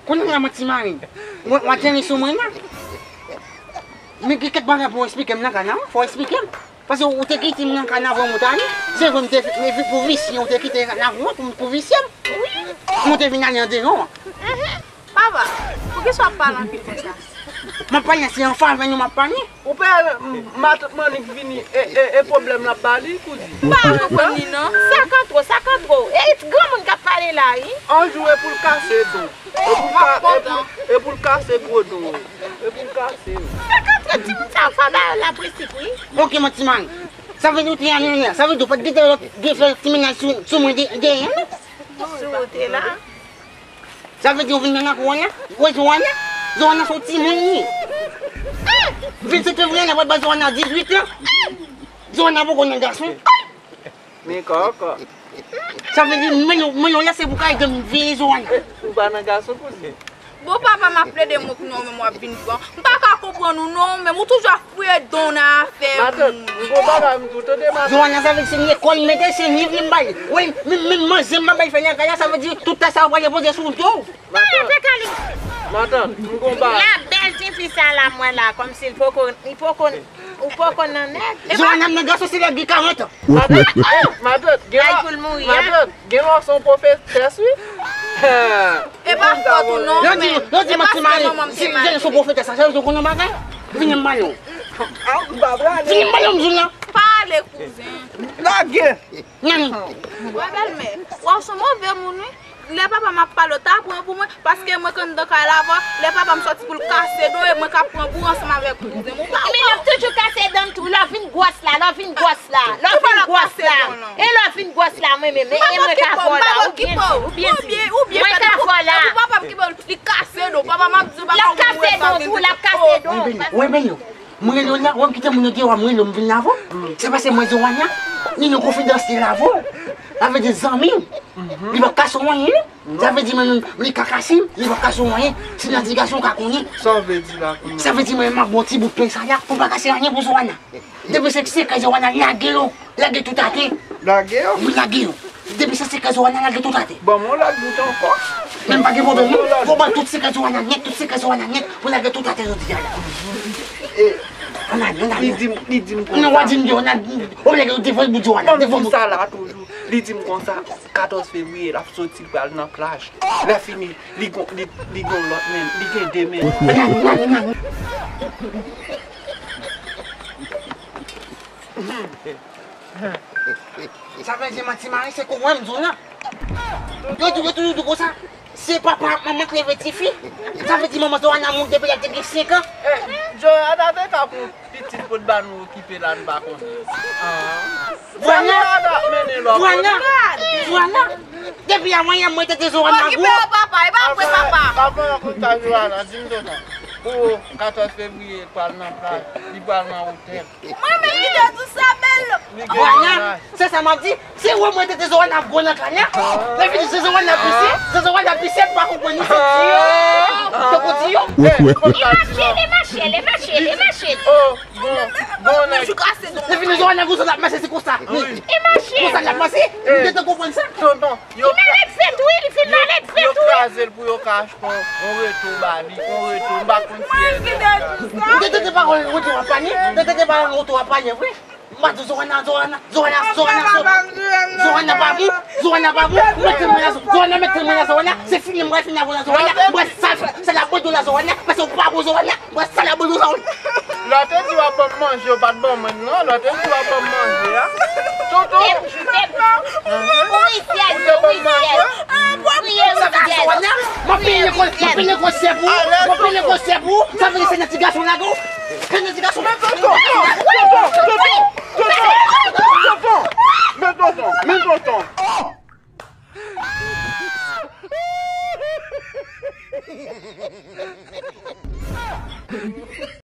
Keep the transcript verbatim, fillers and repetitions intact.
Kounye a, manti mari, w, w ateri sou mwen la. Men gen kèk bagay pou w eksplike m nan kay la, wi. Fò w eksplike m. Paske ou te kite m nan kay la, ou t ale. Se vre, m te vin pou visye, ou te kite nan kay la pou, pou, pou visye m. Wi. Mwen te vin ale andeyò. Mhm. Papa, poukisa w ap pale anpil konsa? M ap pale, se an favè nou m ap pale. Ou pa wè, m, matant Manik vini, e, e, e pwoblèm l ap ba li, kouzin. M pa konprann li non. Sa kan twò, sa kan twò. E granmoun k ap pale la, wi. Yon jou e pou l kase don. E pou l ka, e pou, e pou l kase gwo don. E pou l kase yo. Sa kan twò, timoun sa yo fò ba yo laprensip, wi. Ok, manti mari. Sa vle di ou te ale anlè. Sa vle di ou pa t gentan lòt, gentan ti mennaj sou, sou mwen de, dèyè, non? Si w te la. Sa vle di ou vin nan lakou an la? Ou wè Zoana? Zoana se yon timoun li ye. Vennsenk fevriye la, pral ba Zoana dizuit an. Zoana poko nan gason. Men kòkò. Sa vle di, men nou, men nou la se pou ka ede m veye Zoana. Ou pa nan gason kouzin. Bon, papa, m ap plede mwen pou nou menm w ap vin pran. M pa ka konprann ou non, men ou toujou ap fouye don nan afè moun. Matant, m gon bagay m di w, tande, matant. Zoana, sa vle di se lekòl m mete, se liv li m bay li. Wi, men, men manje m pa bay fè nan kay la, sa vle di tout tan sa w prale poze sou do w. Matant, matant, m gon bagay. La bèl tifi sa la, mwen la, kòmsi l poko, li poko, ou poko nan nèg. Zoana, m nan gason, se lè gen karant an. Matant, eh, matant, gen lè, matant, gen lè w se yon pwofetès, wi. E pa fòt ou non, men. Yo di, yo di manti mari, si se yon pwofetès, sa, sa, yo konnen bagay. Vini m ba nou. Vini m ba nou, m di w la. Pale, kouzen. Lage. Nan. Wè bèlmè, w ap son move moun, wi. Lè papa m ap pale, w ta pran pou mwen, paske mwen k anndan kay la avè w, lè papa m sòti pou l kase do, e mwen k ap pran pou ansanm avèk kouzen m, ou pa, ou men l ap toujou kase dan m tou, lè w vin gwòs la, lè w vin gwòs la, lè w vin gwòs la. E lè w vin gwòs la, mwen menm, e mwen k ap fè w la, ou byen di, ou byen di, mwen k ap fè w la. Pou papa m ki ban li kase do, papa m ap di, papa m ap kase do tou, l ap kase do. Wè, men yo. Mwen rele w la, wè m kite moun yo deyò a, mwen rele w, m vin la avè w. Se paske mwen Zoana, ni nan konfidans li la avè w. Sa vle di zanmi m. Li pa kase w anyen, non. Sa vle di mwen menm, li ka kase m, li pa kase w anyen. Si nan di gason ka konnen. Sa w vle di la kounye a? Sa vle di mwen menm m ap bon ti bout pen sa la, pou pa kase anyen pou Zoana. Depi se, se kay Zoana, lage yo, lage tout atè. Lage yo? Wi, lage yo. Depi se, se kay Zoana, lage tout atè. Ban m yon lòt bout ankò. Men pa gen pwoblèm, non. Fò ban tout se kay Zoana nèt, tout se kay Zoana nèt, pou lage tout atè jodi a la. E, ann ale, ann ale. Li di m, li di m konsa. Non, w a di m deyò, ann ale. Ou lage yo devan bout Zoana, devan bout. Sa la toujou. Li di m konsa, katòz fevriye, l ap soti, l pral nan plaj. Lè fini, li gon, li, li gon lòt men, li gen de men. Sa vle di manti mari, se kou mwen m di w nan. Yo di, yo toujou di konsa, se papa ak manman k leve tifi. Sa vle di manman Zoana mouri depi lè l te gen senk an. Eh, Joana te ka pou pitit pou l ba nou okipe la, n pa konnen. Ah. Vwala, vwala, vwala. Depi a mwen, mwen tete Zoana gwo. Okipe yo, papa, e pa vre, papa. Avan, avan yon kontaj Joana, di m tonton. Pou katòz fevriye, l pral nan plaj, li pral nan otèl. Mwen menm ki te di sa, bèl. Vwala, se sa m ap di. Se wè mwen tete Zoana ap gwo nan kay la. Lè fini, se Zoana ap pise, se Zoana ap pise, m pa konprann li, se di yo. Tankou di yo. E mache, e mache, e mache, e mache. Oh, bon, bon nèg. Lè fini, Zoana gwo, l ap mache, se konsa. Wi. E mache. Konsa l ap mache, m te konprann sa. Tonton, yo. Li malèt fèt, wi, li fin malèt fèt, wi. Yo kraze l pou yo ka achte yon, yon reto ba li, yon reto, m pa konn si e. Mwen ki te di sa. M te tande pawòl reto a pale, m te tande pawòl reto a pale, wi. M pa di Zoana, Zoana, Zoana, Zoana, Zoana pa bon, Zoana pa bon, mete mwen la, Zoana, mete mwen la, Zoana, se fini, m pral fini avè w la, Zoana, m pral sal, sal abandon la, Zoana, paske w pa bon, Zoana, m pral sal abandon, Zoana. Lè w te di w ap ban m manje, w pa t ban mwen, non, lè w te di w ap ban m manje a. Tonton. Ou te ban m manje? Sa vle di Zoana, m ap peye negosye pou ou, m ap peye negosye pou ou, sa vle di se nan ti gason lage w. Kèt ti gason. Men tonton, men tonton, men tonton, men tonton.